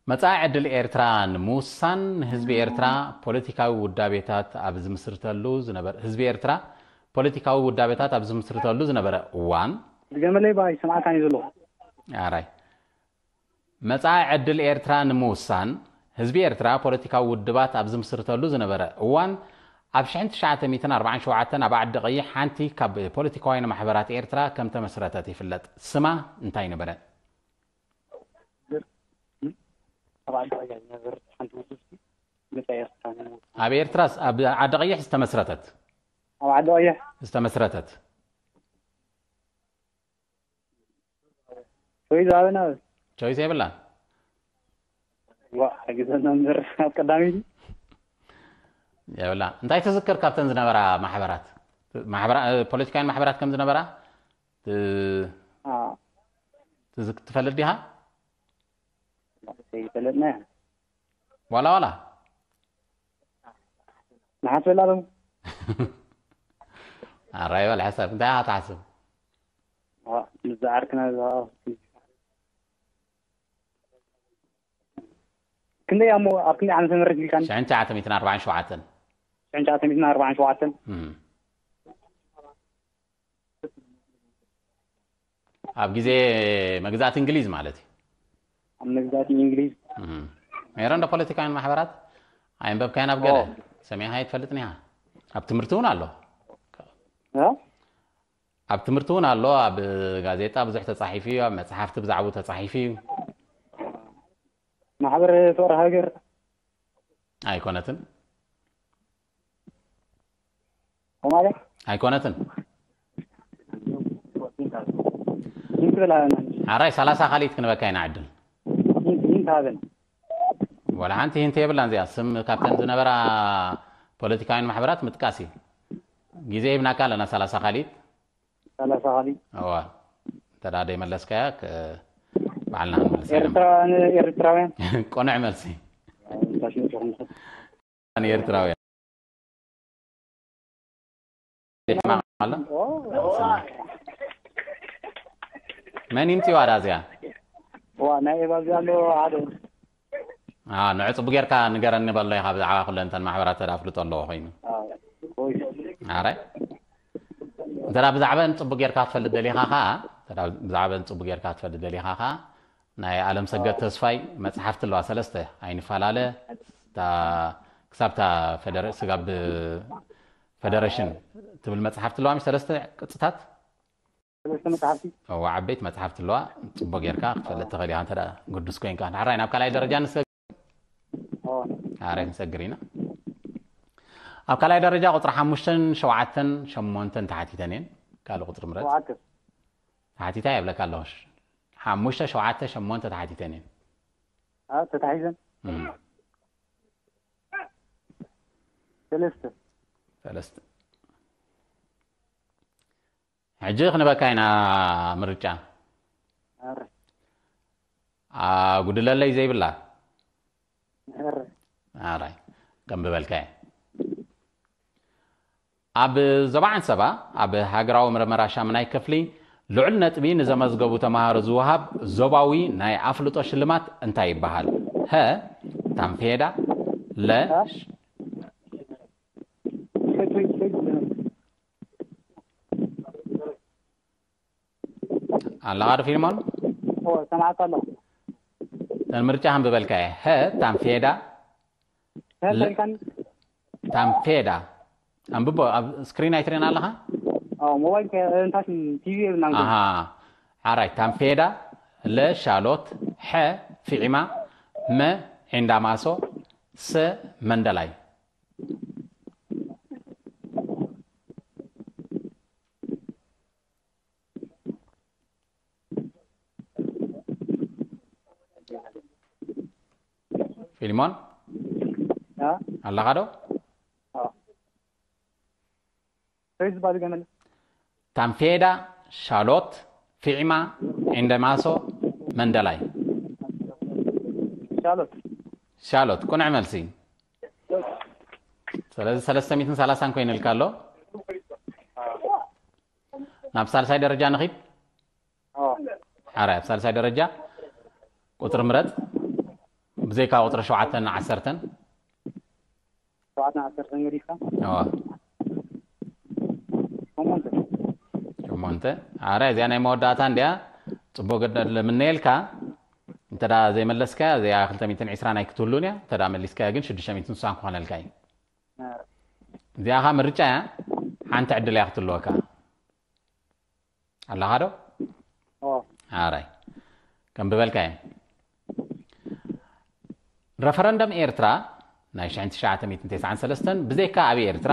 መጻኢ ዕድል ኤርትራ ንምውሳን ህዝቢ ኤርትራ ፖለቲካዊ ውዳቤታት ኣብ ዝምስርተሉ ዝነበረ ህዝቢ ኤርትራ ፖለቲካዊ ውዳቤታት ኣብ ዝምስርተሉ ዝነበረ እዋን። ዝገመለይ ባይ ሰማዕካን እዩ ዘሎ። ኣራይ መጻኢ ዕድል ኤርትራ ንምውሳን ህዝቢ ኤርትራ ፖለቲካዊ ውድባት ኣብ ዝምስርተሉ ዝነበረ እዋን፣ ኣብ ሽሕን ትሽዓተ ሚእትን ኣርባዓን ሸውዓተን ኣብ ዓዲ ቀይሕ ሓንቲ ካብ ፖለቲካውያን ማሕበራት ኤርትራ ከም ተመስረተት ይፍለጥ። ስማ እንታይ ነበረ? ኣብ ዓዲ ቀይሕ ዝነበረት ሓንቲ ውድብቲ መጻኢ ኤርትራ ንምውሳን ኣብ ኤርትራ ኣብ ዓዲ ቀይሕ ዝተመስረተት ኣብ ዓዲ ቀይሕ ዝተመስረተት ወይ ዝሃበና ቾይስ የብላ ዋ ሕግዘና እምበር ኣብ ቀዳሚት የብላ እንታይ ትዝክር ካብተን ዝነበራ ማሕበራት ማሕበራ ፖለቲካውያን ማሕበራት ከም ዝነበራ እ- አ፣ ትዝክ ትፈልጥ ዲኻ ዘይፈለጥና ዋላ ዋላ ንሓስበላ ዶ ኣራይ በል ሓሳብ እንታይ ኢኻ ትሓስብ ዋ፣ ምስ ዝዓርክና ዝሃ- ክንደይ ኣሞ ኣብ ክንደይ ዓመተ ምህረት ኢልካኒ ሽሕን ትሽዓተ ሚእትን ኣርባዓን ሸውዓተን ሽሕን ትሽዓተ ሚእትን ኣርባዓን ሸውዓተን እም። ኣብ ግዜ መግዛእቲ እንግሊዝ ማለት እዩ ኣብ መግዛእቲ እንግሊዝ እም። ነይረ እንደ ፖለቲካውያን ማሕበራት ኣይንበብካያን ኣብ ገለ ኦ። ሰሚዕካ ኣይትፈልጥን ኢኻ ኣብ ትምህርቲ እውን ኣሎ እ? ኣብ ትምህርቲ እውን ኣሎ ኣብ ጋዜጣ ብዙሕ ተፃሒፉ እዩ ኣብ መፅሓፍቲ ብዛዕባኡ ተፃሒፉ እዩ ማሕበር ፍቅሪ ሃገር ኣይኮነትን ሶማልያ ኣይኮነትን ይንክብል ሃበና ሓራይ ሰላሳ ካሊት ክንበካ ኢና ዕድል ይንክ ሃበን ወላ ሓንቲ ሂንት የብላን እዚኣ ስም ካብተን ዝነበራ ፖለቲካውያን ማሕበራት ምጥቃስ እዩ ግዜ ሂብናካ ኣለና ሰላሳ ካሊት ሰላሳ ካሊት እዋ እንተ ደኣ ደይመለስካያ ክ- ባዕልና ክንመልሳ ኢና። ኤርትራውያን ኤርትራውያን ቆንዕ መልሲ ታሽመፅኹም ንኤርትራውያን ይሕማቕ ኣሎ መን ይምፅዋ ዳ እዚኣ ዋ ናይ ኤባዚ ኣሎ ሓደ ንዕ ፅቡቅ ጌርካ ንገረኒ በሎ ኢኻ ብዛዕባ ኩለንተን ማሕበራት ተዳ ኣፍልጦ ኣለዎ ኮይኑ ኣረ እንተ ብዛዕበን ፅቡቅ ጌርካ ክትፈልጥ ደሊኻ ከዓ ብዛዕበን ፅቡቅ ጌርካ ክትፈልጥ ደሊኻ ከዓ ናይ ኣለም ሰገድ ተስፋይ መፅሓፍቲ ኣለዋ ሰለስተ ኣይንፈላለ ክሳብታ ስጋብ ፈደረሽን ትብል መፅሓፍቲ ኣለዋ ሰለስተ ቅፅታት ሰለስተ መፅሓፍቲ እዋ ዓበይቲ መፅሓፍቲ ኣለዋ ፅቡቅ ጌርካ ክትፈልጥ ትኽእል ኢኻ እንተ ግዱስ ኮይንካ ንሓራይ ናብ ካልኣይ ደረጃ ንሰ ኣረ ንሰግር ኢና ኣብ ካልኣይ ደረጃ ቁፅሪ ሓሙሽተን ሸውዓተን ሸሞንተን ተሓቲተን እየን ካልእ ቁፅሪ ምረፅ ሸውዓተ ተሓቲታ የብለካ ኣለኹ ሓሙሽተ ሸውዓተ ሸሞንተ ተሓቲተን እየን ኣብ ተታሒዘን እም፣ ሰለስተ ሰለስተ ሕጂ ክንበካ ኢና ምርጫ ኣረ ኣጉድለለይ ዘይብላ ኣረ ኣራይ ከም ብበልካየ ኣብ ዞባ ዓንሰባ ኣብ ሃገራዊ ምርመራ ሻምናይ ክፍሊ ልዑል ነጥቢ ንዘመዝገቡ ተምሃሮ ዝወሃብ ዞባዊ ናይ ኣፍልጦ ሽልማት እንታይ ይበሃል? ሀ ታምፔዳ ለ ኣለኻ ዶ ፊልሞን ሰማዕካ ኣለኹ ተን ምርጫ ከም ዝበልካየ ሀ ታምፔዳ ተልካን ታምፔዳ ኣንብቦ ኣብ ስክሪን ኣይትሪእን ኣለኻ ሞባይል እንታይ ቲቪ የብልና ኣሃ ሓራይ ታምፔዳ ለ ሻሎት ሐ ፊዕማ መ ዒንዳማሶ ሰ መንደላይ ፊልሞን ኣለኻ ዶ ከይ ዝበሉ ገመል ታምፔዳ ሻሎት ፊዕማ ዒንደማሶ መንደላይ ሻሎት ሻሎት ቁንዕ መልሲ ስለዚ ሰለስተ ሚእትን ሰላሳን ኮይንልካ ኣሎ ናብ ሳልሳይ ደረጃ ንኺድ ኣራይ ኣብ ሳልሳይ ደረጃ ቁፅሪ ምረፅ። ብዘይካ ቁፅሪ ሸውዓተን ዓሰርተን። ሸውዓተን ዓሰርተን ገዲፍካ። እዋ። ሸሞንተ። ሸሞንተ። ኣራይ እዚኣ ናይ መወዳእታ እንዲያ። ፅቡቅ ገደ ለምነየልካ። እንተ ደኣ ዘይመለስካ እዚኣ ክልተ ሚእትን ዕስራን ኣይክትህሉን እያ። እንተ ደኣ መሊስካያ ግን ሽዱሽተ ሚእትን ስሳን ክኾነልካ እዩ። እዚኣ ኸ ምርጫ እያ። ሓንቲ ዕድል እያ ክትህልወካ። ኣለኻ ዶ? ኦ ኣራይ ከምብበልካ እየ። ረፈረንደም ኤርትራ ናይ ሽሕን ትሽዓተ ሚእትን ተስዓን ሰለስተን ብዘይካ ኣብ ኤርትራ፣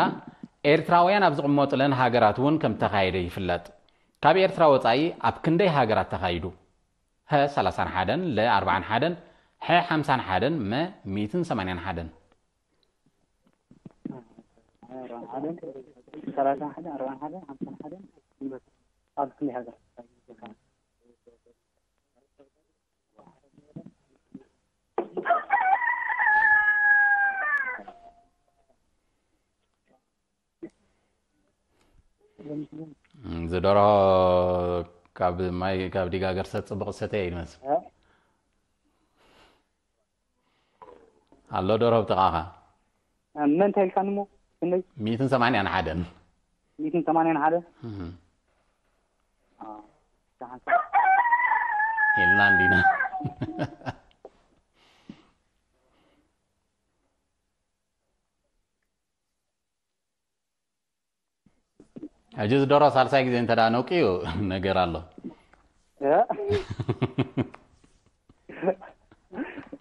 ኤርትራውያን ኣብ ዝቕመጡለን ሃገራት እውን ከም ተኻየደ ይፍለጥ። ካብ ኤርትራ ወጻኢ ኣብ ክንደይ ሃገራት ተኻይዱ? ሀ ሰላሳን ሓደን፣ ለ ኣርባዓን ሓደን፣ ሐ ሓምሳን ሓደን፣ መ ሚእትን ሰማንያን ሓደን። ሰላሳን ሓደን፣ ኣርባዓን ሓደን፣ ሓምሳን ሓደን፣ ኣብ ክንደይ ሃገር? እም፣ ዝደርሆ ካብ ማይ ካብ ዲጋ ገርሰ ጽቡቕ ዝሰተየ እዩ ዝመስል። እ? ኣሎ ደርሆ ብጥቓኻ። መን እንታይ ኢልካኒ እሞ? ክንደይ? ሚእትን ሰማንያን ሓደን። ሚእትን ሰማንያን ሓደ? እም። አ፣ ደሓን። ኢልና እንዲና። ሕጂ ዝደሮ ሳልሳይ ግዜ እንተ ደኣ ነውቅዩ ነገር ኣሎ። እ?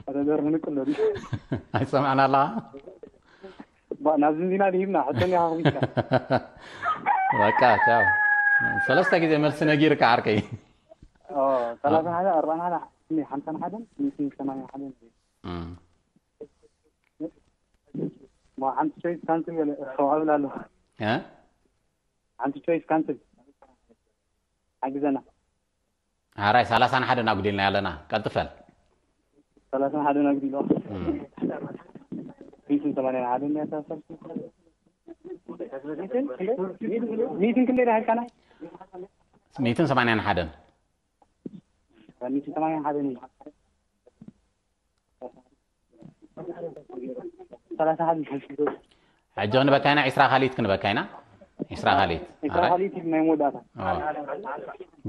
ኣረ ዘር ምንቅሎ ድዩ? ኣይሰማዕና ኣለኻ? ባ፣ ናብዚ እንዲና ድሂብና፣ ሕቶን ኢኻ ከፊትካ። በቃ ቻው። ሰለስተ ግዜ መልሲ ነጊርካ ዓርከይ። ኦ፣ ሰላሳን ሓደ፣ ኣርባዓን ሓደ፣ ሓምሳን ሓደን፣ ሚእትን ሰማንያን ሓደን። እም። ማ፣ ሓንቲ ቾይስ ካንስል ገለ፣ ሸውዓብል ኣሎ። እ? ሓንቲ ቾይስ ካንስል። ሓግዘና። ኣራይ ሰላሳን ሓደን ኣጉዲልና ኣለና። ቀልጥፈል። ሰላሳን ሓደን ኣጉዲሎ። እም። ሚእትን ሰማንያን ሓደን እያ እታ ሰልፊ። ሚእትን ክንደይ ዳሃልካና? ሚእትን ሰማንያን ሓደን። ሚእትን ሰማንያን ሓደን እዩ። ሰላሳ ሓደን። ሕጂ ክንበካ ኢና፣ ዒስራ ካሊት ክንበካ ኢና። ዒስራ ካሊት። ዒስራ ካሊት እዩ ናይ መወዳእታ። ኦ።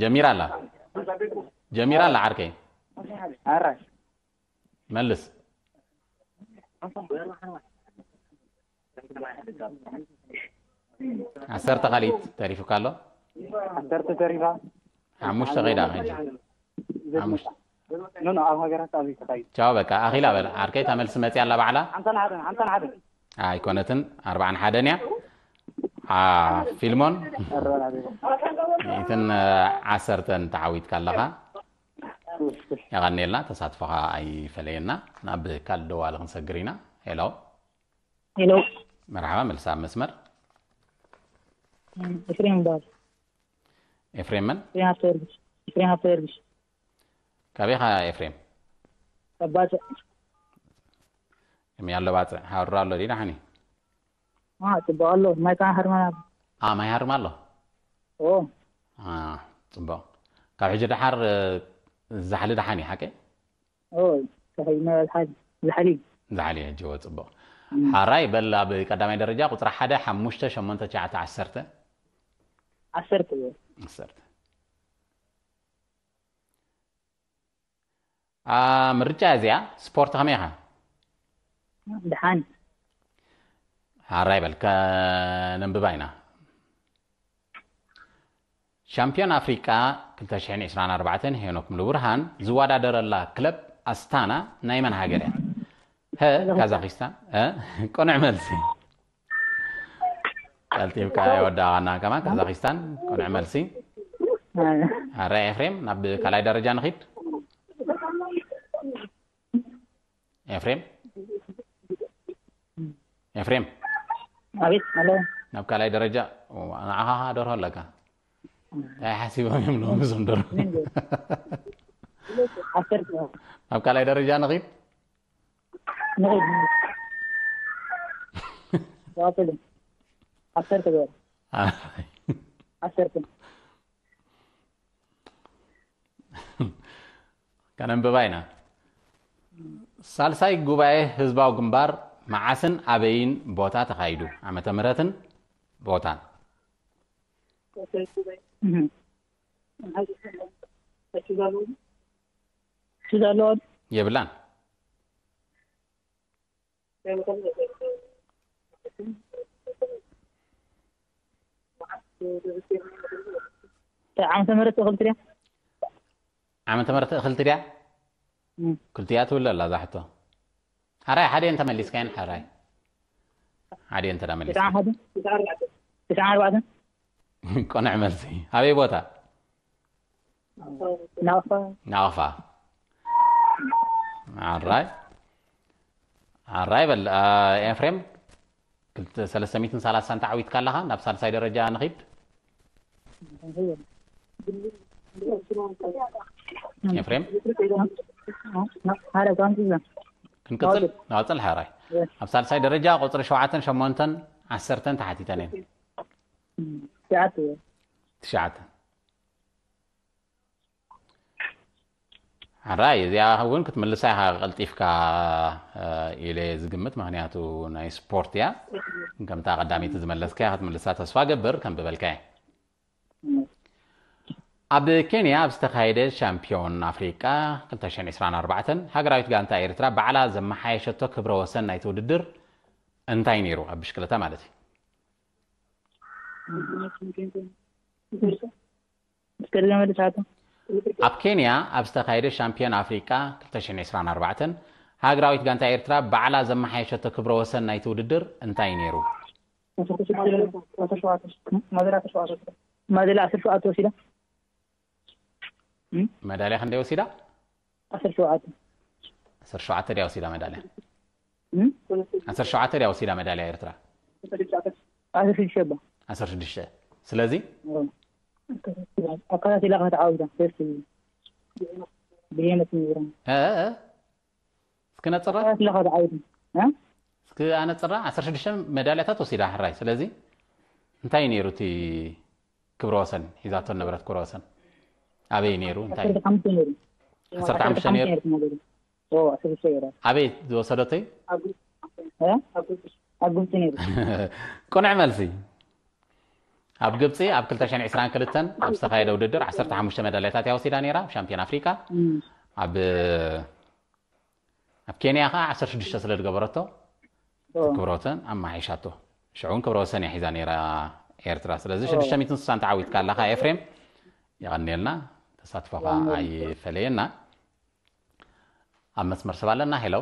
ጀሚራ ኣላ። ጀሚራ ኣላ ዓርከይ። ኣራይ። መልስ። ዓሰርተ ካሊት ተሪፉካ ኣሎ። ዓሰርተ ተሪፋ። ሓሙሽተ ከይዳ ሕጂ። ሓሙሽተ። ኖ፣ ኖ፣ ኣብ ሃገራት ኣብ ተኻይዱ። ቻው በቃ ኣኺላ በል። ዓርከይ እታ መልሲ መፅያ ኣላ ባዕላ። ሓምሳን ሓደን፣ ሓምሳን ሓደን። ኣይኮነትን፣ ኣርባዓን ሓደን እያ። ዓ፣ ፊልሞን፣ ኣረባቢቦ። ሚእትን ዓሰርተን ተዓዊትካ ኣለኻ። የቐንየልና፣ ተሳትፎኻ ኣይፈለየና። ናብ ካልእ ደዋሊ ክንሰግር ኢና። ሄሎ። ሄሎ። መርሓባ፣ መልሲ ኣብ መስመር። ኤፍሬም ይበሃል። ኤፍሬም መን? ኤፍሬም ሃብተወርግሽ። ኤፍሬም ሃብተወርግሽ። ካበይ ኢኻ ኤፍሬም? ካብ ባጽዕ። ከመይ ኣሎ ባጽዕ? ሃሩር ኣሎ ድዩ ደሓን እዩ? አ፣ ጽቡቕ ኣሎ። ማይ ከዓ ሃርማና። ኣ፣ ማይ ሃርም ኣሎ? ኦ። ኣ፣ ጽቡቕ። ካብ ሕጂ ደሓር፣ እ፣ ዛሕሊ ደሓን እዩ ሓቀይ? ኦ፣ ዛሕሊ፣ ዛሕሊ። ዛሕሊ ሕጂ ወ ጽቡቕ። ሓራይ በል ኣብ ቀዳማይ ደረጃ ቁጽሪ ሓደ፣ ሓሙሽተ፣ ሸሞንተ፣ ትሽዓተ፣ ዓሰርተ። ዓሰርተ። ዓሰርተ። ኣ፣ ምርጫ እዚኣ ስፖርት ከመይ ኢኻ? ደሓን። ሓራይ በል ከነንብባ ኢና። ሻምፒዮን ኣፍሪቃ ክልተ ሽሕን ዕስራን ኣርባዕተን ሄኖክ ሙሉብርሃን ዝወዳደረላ ክለብ ኣስታና ናይ መን ሃገር እያ? ሀ፣ ካዛኪስታን። እ? ቅኑዕ መልሲ። ቀልጢፍካ የወዳእካና ከማን። ካዛኪስታን ቅኑዕ መልሲ። ኣረ ኤፍሬም፣ ናብ ካልኣይ ደረጃ ንኺድ። ኤፍሬም፣ ኤፍሬም፣ ኣቤት። ኣሎ። ናብ ካልኣይ ደረጃ። ኦ፣ ንዓኻ ደርሆ ኣለካ። እንታይ ሓሲቦም እዮም ሎሚ እዞም ደርሆ? ዓሰርተ። ናብ ካልኣይ ደረጃ ንኺድ። ንኺድ። ቀጽል። ዓሰርተ ገበር። ዓሰርተ። ከነንብባ ኢና። ሳልሳይ ጉባኤ ህዝባዊ ግንባር መዓስን ኣበይን ቦታ ተኻይዱ? ዓመተ ምህረትን ቦታን። ሱዛሎ የብላን። ዓመተ ምህረት እኽልቲ ድያ? ዓመተ ምህረት እኽልቲ ድያ? እም። ክልቲኣ ትብል ኣላ እዛ ሕቶ። ሓራይ ሓደ እንተ መሊስካየን ሓራይ ሓደ እንተ ዳ መሊስካ ትስዓ ሓደ ትስዓ ኣርባዕተ ቆንዕ መልሲ። ኣበይ ቦታ? ናቕፋ ናቕፋ። ኣራይ ኣራይ በል። አ፣ ኤፍሬም ክልተ ሰለስተ ሚእትን ሰላሳን ተዓዊትካ ኣለኻ። ናብ ሳልሳይ ደረጃ ንኺድ። ኤፍሬም ሓደ ኳንቲዛ ክንቅጽል ናጽል ሓራይ ኣብ ሳልሳይ ደረጃ ቁጽሪ ሸውዓተን ሸሞንተን ዓሰርተን ተሓቲተን እየን። ትሽዓተ ትሽዓተ ሓራይ እዚኣ እውን ክትምልሳ ኢኻ ቀልጢፍካ፣ እ፣ ኢለ ዝግምት። ምኽንያቱ ናይ ስፖርት እያ። ከምታ ቀዳመይቲ ዝመለስካያ ክትምልሳ ተስፋ ገብር። ከም ዝበልካየ ኣብ ኬንያ ኣብ ዝተኻየደ ሻምፒዮን ኣፍሪቃ ክልተ ሽሕን ዕስራን ኣርባዕተን ሃገራዊት ጋንታ ኤርትራ ባዕላ ዘመሓየሸቶ ክብረ ወሰን ናይቲ ውድድር እንታይ ነይሩ? ኣብ ብሽክለታ ማለት እዩ። እስከ ድገመልሳቶ ኣብ ኬንያ ኣብ ዝተኻየደ ሻምፒዮን ኣፍሪቃ ክልተ ሽሕን ዕስራን ኣርባዕተን ሃገራዊት ጋንታ ኤርትራ ባዕላ ዘመሓየሸቶ ክብረ ወሰን ናይቲ ውድድር እንታይ ነይሩ? መደላ ዓሰርተ ሸውዓተ ወሲዳ መዳልያ ክንደይ ወሲዳ? ዓሰርተ ሸውዓተ ዓሰርተ ሸውዓተ ድያ ወሲዳ መዳልያ? እም? ዓሰርተ ሸውዓተ ድያ ወሲዳ መዳልያ ኤርትራ? ዓሰርተ ሽዱሽተ ባ ዓሰርተ ሽዱሽተ። ስለዚ ኣካላት ኢላ ከተዓዊታ ደስ ይብል። ብሄመት ንብራ እ፣ እ፣ እ፣ እስኪ ነጽራ ኣካላት ኢላ ከተዓዊታ እ? እስኪ ኣነጽራ ዓሰርተ ሽዱሽተ መዳልያታት ወሲዳ ሕራይ። ስለዚ እንታይ ነይሩ እቲ ክብረ ወሰን ሒዛቶ ነበረት ክብረ ወሰን ኣበይ ነይሩ? እንታይ ዓሰርተ ሓሙሽተ ነይሩ። ዓሰርተ ሓሙሽተ ነይሩ። ነይሩ። ኦ፣ ዓሰርተ ሽዱሽተ ነይሩ። ኣበይ ዝወሰደቶ እዩ? እ? ኣብ ግብፂ ነይሩ። ቅኑዕ መልሲ። ኣብ ግብፂ ኣብ ክልተ ሽሕን ዕስራን ክልተን ኣብ ዝተኻየደ ውድድር ዓሰርተ ሓሙሽተ መዳልያታት እያ ወሲዳ ነይራ፣ ሻምፒዮን ኣፍሪካ። እም። ኣብ ኣብ ኬንያ ከዓ ዓሰርተ ሽዱሽተ ስለ ዝገበረቶ ኦ። ክብረ ወሰን ኣማሓይሻቶ። ሽዑ እውን ክብረ ወሰን እያ ሒዛ ነይራ ኤርትራ። ስለዚ ሽዱሽተ ሚእትን ስሳን ተዓዊትካ ኣለኻ ኤፍሬም፣ የቐንየልና። ተሳትፎኻ ኣይፈለየና። ኣብ መስመር ሰብ ኣለና። ሄሎ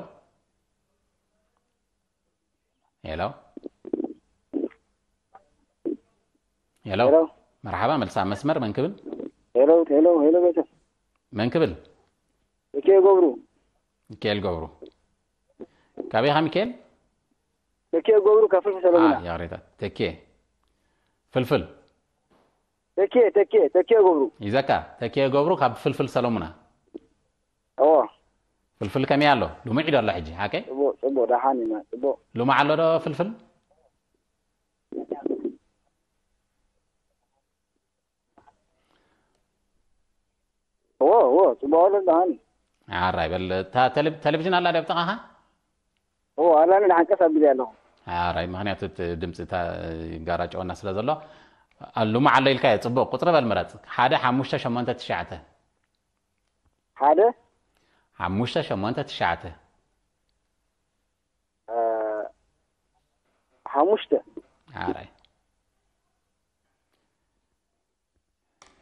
ሄሎ ሄሎ ሄሎ። መርሓባ፣ መልሳ መስመር መን ክብል? ሄሎ ሄሎ ሄሎ ቤተሰብ መን ክብል? እኬ ገብሩ ሚካኤል ገብሩ። ካበይ ኢኻ ሚካኤል? ተኬ ገብሩ ካብ ፍልፍል ሰለሙና። ይቕሬታ፣ ተኬ ፍልፍል። ተኬ ተኬ ተኬ ገብሩ። ይዘካ፣ ተኬ ገብሩ ካብ ፍልፍል ሰለሙና። እዎ። ፍልፍል ከመይ ኣሎ? ልሙዕ ዶ ኣሎ ሕጂ? ሓቀይ? ጽቡቕ ጽቡቕ፣ ደሓን ኢና። ጽቡቕ። ልሙዕ ኣሎ ዶ ፍልፍል? እዎ እዎ፣ ጽቡቕ ኣሎ፣ ደሓን። ኣራይ በል። እታ ቴሌ-፣ ቴሌቪዥን ኣላ ድያ ኣብ ጥቓኻ? እዎ፣ ኣላኒ፣ ደሓን ቀስ ኣቢለ ኣለኹ። ኣራይ፣ ምኽንያቱ እቲ ድምፂ እታ ይጋራጨወና ስለ ዘሎ። ኣ፣ ልሙዕ ኣሎ ኢልካዮ። ጽቡቕ፣ ቁፅሪ በል ምረፅ። ሓደ ሓሙሽተ ሸሞንተ ትሽዓተ። ሓደ ሓሙሽተ ሸሞንተ ትሽዓተ። እ፣ ሓሙሽተ። ኣራይ።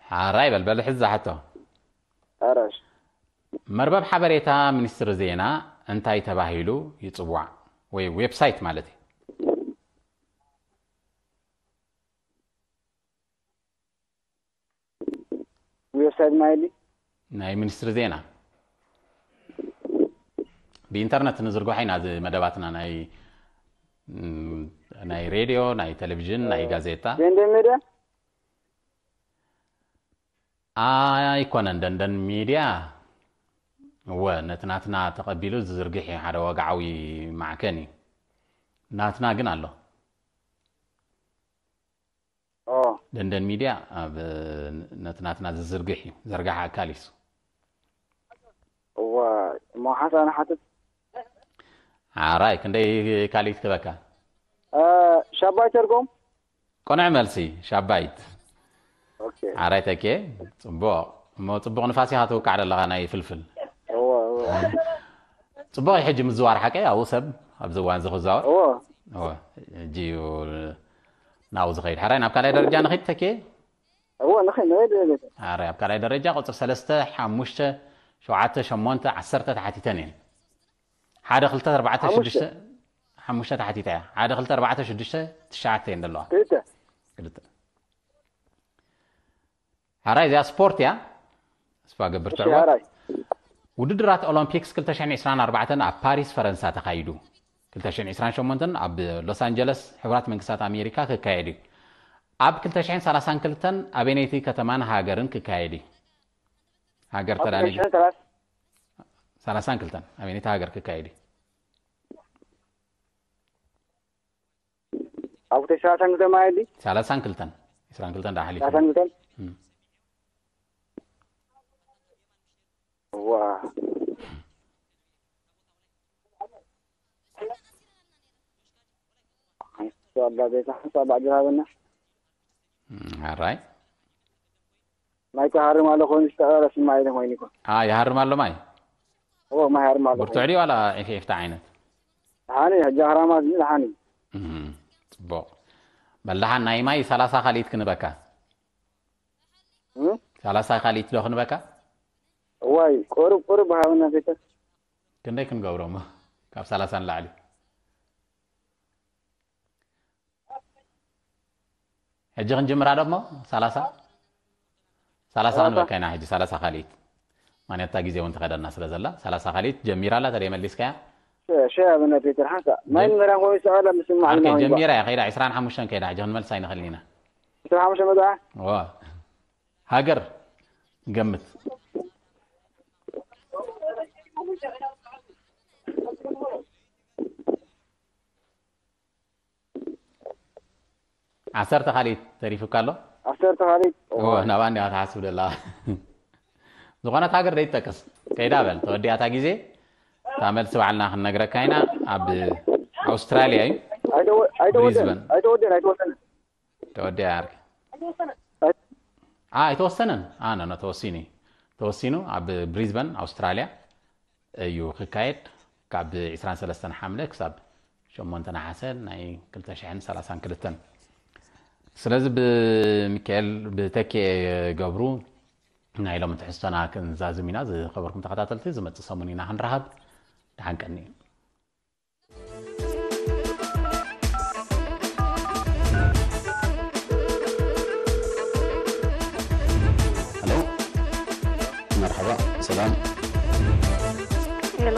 ሓራይ በል፣ በል ሕዚ ዝሓቶ። ኣራሽ። መርበብ ሓበሬታ ሚኒስትሪ ዜና እንታይ ተባሂሉ ይጽዋዕ? ወይ ዌብሳይት ማለት እዩ። ዌብሳይት ማለት እዩ። ናይ ሚኒስትሪ ዜና ብኢንተርነት ንዝርግሖ ኢና፣ እዚ መደባትና ናይ፣ ም፣ ናይ ሬድዮ፣ ናይ ቴሌቪዥን፣ ናይ ጋዜጣ። ደንደን ሜድያ? ኣይኮነን፣ ደንደን ሚድያ። እወ፣ ነቲ ናትና ተቐቢሉ ዝዝርግሕ እዩ፣ ሓደ ወግዓዊ ማዕከን እዩ። ናትና ግን ኣሎ። ኦ። ደንደን ሚድያ ኣብ፣ ነቲ ናትና ዝዝርግሕ እዩ፣ ዘርጋሒ ኣካል እዩ። እሞ ሓንሳ ንሓትት። ሓራይ ክንደይ ካልኢት ክበካ? እ፣ ሻባይ ተርጎም። ቆንዕ መልሲ ሻባይት። ኦኬ። ሓራይ ተኬ። ጽቡቕ። እሞ ጽቡቕ ንፋስ ኢኻ ትውቃዕ ዘለኻ ናይ ፍልፍል። እወ፣ እወ። ጽቡቕ እዩ። ሕጂ ምዝዋር ሓቀይ ኣብኡ ሰብ ኣብዚ እዋን እዚ ክዛወር እወ። እወ፣ ሕጂ እዩ ናብኡ ዝኸይድ። ሓራይ ናብ ካልኣይ ደረጃ ንኺድ ተኬ። እወ፣ ንኸይድ፣ ንኸይድ፣ ንኸይድ። ሓራይ ኣብ ካልኣይ ደረጃ ቁፅሪ ሰለስተ፣ ሓሙሽተ፣ ሸውዓተ፣ ሸሞንተ፣ ዓሰርተ ተሓቲተን እየን። ሓደ ክልተ ኣርባዕተ ሓሙሽተ። ሽዱሽተ ሓሙሽተ ተሓቲታ እያ። ሓደ ክልተ ኣርባዕተ ሽዱሽተ ትሽዓተ እየን ዘለዋ። ክልተ። ክልተ። ሓራይ እዚኣ ስፖርት እያ። ተስፋ ገብር እሺ፣ ትዕወት። ሓራይ። ውድድራት ኦሎምፒክስ ክልተ ሽሕን ዕስራን ኣርባዕተን ኣብ ፓሪስ ፈረንሳ ተኻይዱ። ክልተ ሽሕን ዕስራን ሸሞንተን ኣብ ሎስ ኣንጀለስ ሕቡራት መንግስታት ኣሜሪካ ክካየድ እዩ። ኣብ ክልተ ሽሕን ሰላሳን ክልተን ኣበየነይቲ ከተማን ሃገርን ክካየድ እዩ? ሃገር ኣብ ተዳኒ ክልተ ሽሕን ሰላሳ ሰላሳን ክልተን ኣበየነይቲ ሃገር ክካየድ እዩ? ኣብ ክልተ ሽሕን ሰላሳን ክልተ ማለት ድዩ? ሰላሳን ክልተን ዕስራን ክልተን ዳሓሊፉ። ሰላሳን ክልተን? እም። እዋ። ሓንሳ ኣባ ቤታ፣ ሓንሳ ኣባ ጅሃብና። እም፣ ሓራይ። ማይ ክሃርም ኣሎ ኮይኑ ዝተቐረ ስማ ኢለ ኮይኑ እኮ። ኣ፣ ይሃርም ኣሎ ማይ። እዎ፣ ማይ ሃርም ኣሎ ብርቱዕ ድዩ ዋላ ዒፍ ዒፍታ ዓይነት? ደሓን እዩ፣ ሕጂ ኣኽራማት እዩ፣ ደሓን እዩ። እም፣ ጽቡቕ። በል ደሓን ናይ ማይ ሰላሳ ካልኢት ክንበካ። እም? ሰላሳ ካልኢት ዶ ክንበካ? እዋይ፣ ቁሩብ፣ ቁሩብ ሃብና ቤተ። ክንደይ ክንገብሮም? ካብ ሰላሳ ንላዕሊ። ሕጂ ክንጅምራ ዶ እሞ? ሰላሳ? ሰላሳ ሰላሳ። ክንበካ ኢና ሕጂ፣ ሰላሳ ካልኢት። ማንያታ ግዜ እውን ትኸደና ስለ ዘላ፣ ሰላሳ ካልኢት ጀሚራ ኣላ፣ ተደይ መሊስካያ? ሸ-፣ ሸ ሃብና ቤተ፣ ሓንሳ። ማይ ጀም-፣ ምራን ኮይኑ ሰቐላ ምስማዕ ኦኬ፣ ኢና ኮይኑ። ጀሚራ እያ፣ ከይዳ ዕስራን ሓሙሽተን ከይዳ፣ ሕጂ ክንመልሳ ኣይንኽእልን ኢና። ዕስራን ሓሙሽተን መጽዓ? ዋ። ሃገር ገምት። ዓሰርተ ካልኢት ተሪፉካ ኣሎ? ዓሰርተ ካልኢት? እወ፣ ናብኣ እንዲያ ትሓስብ ደላ። ዝኾነት ሃገር ደይትጠቅስ። ከይዳ በል፣ ተወዲኣታ ግዜ፣ እታ መልሲ ባዕልና ክንነግረካ ኢና። ኣብ ኣውስትራልያ እዩ። ኣይተወ-፣ ኣይተወደን፣ ብሪዝበን። ኣይተወደን፣ ኣይተወሰነን። ተወዲኣ ዓርኪ። ኣይ-፣ ኣ፣ ኣይተወሰነን። ኣ፣ ኖ፣ ኖ፣ ተወሲኑ እዩ። ተወሲኑ ኣብ ብሪዝበን፣ ኣውስትራልያ እዩ ክካየድ። ካብ ዕስራን ሰለስተን ሓምለ ክሳብ ሸሞንተ ነሓሰ ናይ ክልተ ሽሕን ሰላሳን ክልተን። ስለዚ ብሚካኤል፣ ብተኬ ገብሩ ናይ ሎሚ ትሕዝቶና ክንዛዝም ኢና። ዝኸበርኩም ተኸታተልቲ፣ ዝመጽእ ሰሙን ኢና ክንረኸብ። ደሓን ቀኒ። ሄሎ፣ መርሓባ፣ ሰላም። ሄሎ፣